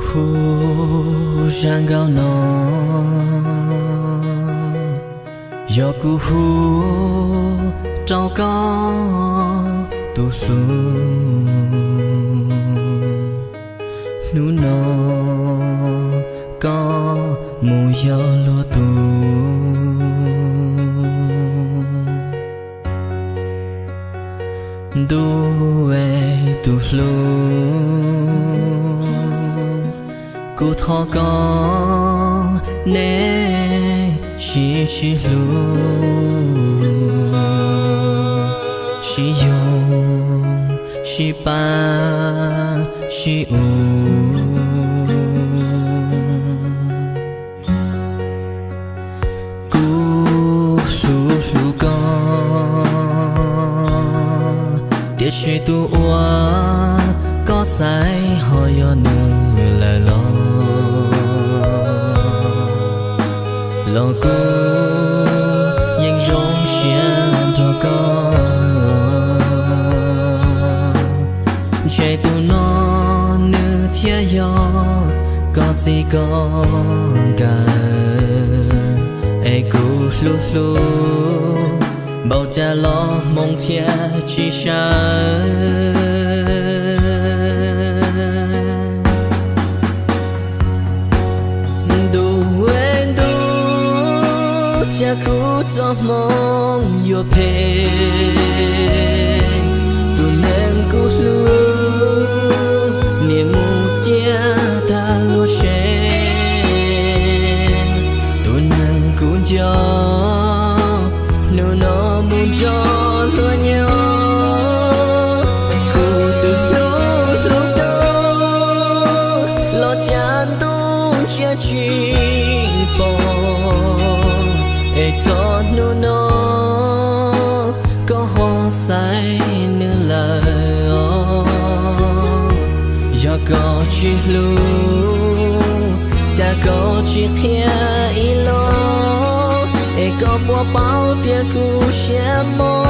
Hu zaj nkauj no yog kuv hu rau koj tus hlub. Hnub no koj mus yog luag tus, ntuj es tus hlub, kuv thov koj nej sib sib hlub, sib yoog, sib pab, sib ua. Kuv hlub hlub koj, tiam sis tus uas koj xaiv ho yog nws lawm los, los kuv yeej zoo siab nrog koj. Ntshe tus no nws thiaj yog koj txij koj nkawm, es kuv hlub hlub npaum cas los hmoov thiaj tsis sawv. Ntuj es ntuj, cas kuv txoj hmoov yuav phem, tus neeg kuv hlub niam mus ciaj tag luag se, tus neeg kuv nco hnub no mus nrog luag nyob. Kuv twb hlub hlub koj los cas ntuj ntsia tsis pom, es txog hnub no koj ho xaiv nws lawm os. Yog koj tsis hlub, cas koj tsis qhia ib los, es koj puas paub tias kuv siab mos.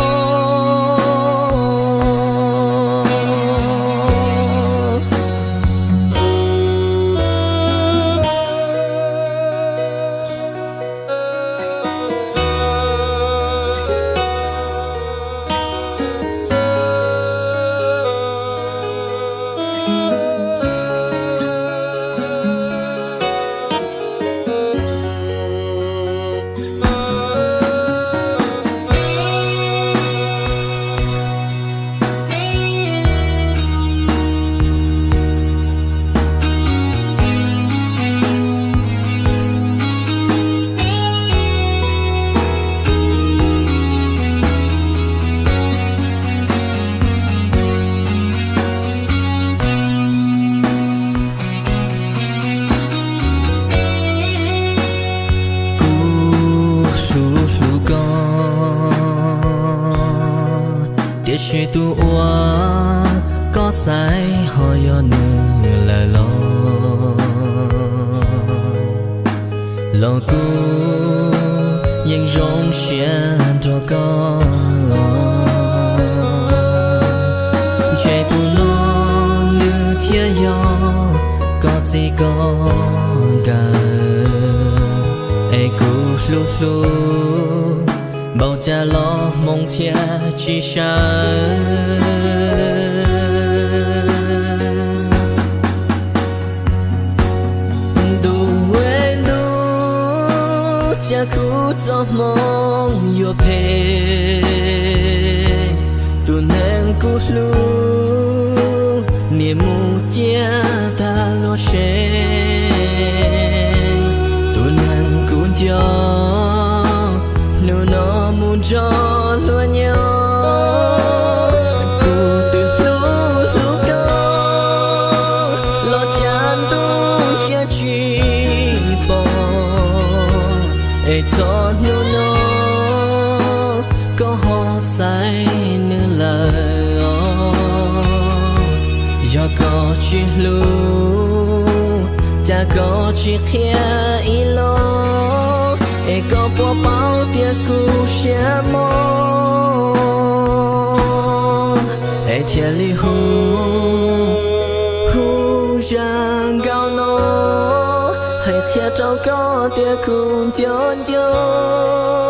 Kuv hlub hlub koj, tiam sis tus uas koj xaiv ho yog nws lawm los, los kuv yeej zoo siab nrog koj. Ntshe tus no nws thiaj yog koj txij koj nkawm, es kuv hlub hlub npaum cas los hmoov thiaj tsis sawv. Ntuj es ntuj, cas kuv txoj hmoov yuav phem, tus neeg kuv hlub niam mus ciaj tag luag se, tus neeg kuv nco hnub no mus nrog luag nyob. Kuv twb hlub hlub koj los cas ntuj ntsia tsis pom, es txog hnub no koj ho xaiv nws lawm os. Yog koj tsis hlub, cas koj tsis qhia ib los, es koj puas paub tias kuv siab mos, es thiaj li hu, hu zaj nkauj no. rau koj tias kuv nco nco.